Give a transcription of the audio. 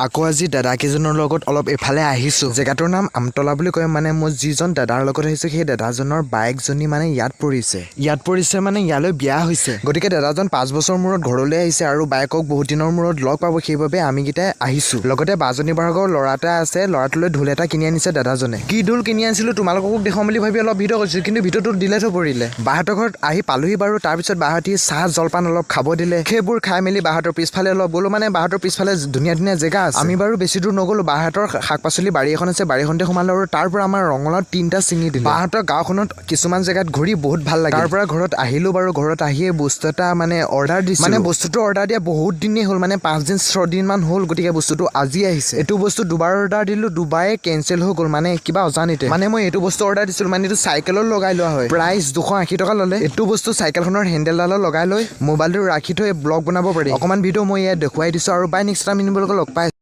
আকৌ আজি দাদাকেইজনৰ লগত অলপ এইফালে আহিছোঁ। জেগাটোৰ নাম আমতলা বুলি কয়। মানে মই যিজন দাদাৰ লগত আহিছোঁ, সেই দাদাজনৰ বায়েকজনী মানে ইয়াত পৰিছে। ইয়াত পৰিছে মানে ইয়ালৈ বিয়া হৈছে। গতিকে দাদাজন 5 বছৰ মূৰত ঘৰলৈ আহিছে আৰু বায়েকক বহুত দিনৰ মূৰত লগ পাব। সেইবাবে আমিকেইটাই আহিছোঁ। লগতে বাজনী ভাৰ্গৰ ল'ৰা এটা আছে। ল'ৰাটোলৈ ঢোল এটা কিনি আনিছে দাদাজনে। কি ঢোল কিনি আনিছিলোঁ তোমালোককো দেখুৱাম বুলি ভাবি অলপ ভিডিঅ' কৰিছোঁ, কিন্তু ভিডিঅ'টো ডিলেট হৈ পৰিলে। বাহঁতৰ ঘৰত আহি পালোহি বাৰু। তাৰপিছত বাহঁতি চাহ জলপান অলপ খাব দিলে। সেইবোৰ খাই মেলি বাহঁতৰ পিছফালে অলপ গ'লো। মানে বাহঁতৰ পিছফালে ধুনীয়া ধুনীয়া জেগা আছে। আমি বাৰু বেছি দূৰ নগ'লো। বাহঁতৰ শাক পাচলি বাৰী এখন আছে। বাৰীখনতে সোমালো আৰু তাৰ পৰা আমাৰ ৰঙালাও তিনিটা ছিঙি দিলে। বাহঁতৰ গাঁওখনত কিছুমান জেগাত ঘূৰি বহুত ভাল লাগে। তাৰ পৰা ঘৰত আহিলো বাৰু। ঘৰত আহিয়ে বস্তু এটা মানে অৰ্ডাৰ দিছোঁ। মানে বস্তুটো অৰ্ডাৰ দিয়া বহুত দিনেই হ'ল, মানে 5 দিন 6 দিনমান হ'ল। গতিকে বস্তুটো আজি আহিছে। এইটো বস্তু দুবাৰ অৰ্ডাৰ দিলোঁ, দুবাৰে কেঞ্চেল হৈ গ'ল, মানে কিবা অজানিতে। মানে মই এইটো বস্তু অৰ্ডাৰ দিছিলোঁ, মানে এইটো চাইকেলত লগাই লোৱা হয়। প্ৰাইচ 280 টকা ল'লে। এইটো বস্তু চাইকেলখনৰ হেণ্ডেলডালত লগাই লৈ মোবাইলটো ৰাখি থৈ ব্লগ বনাব পাৰি। অকণমান ভিডিঅ' মই ইয়াত দেখুৱাই দিছোঁ আৰু বাই, নেক্সট টাইম লগ পাই।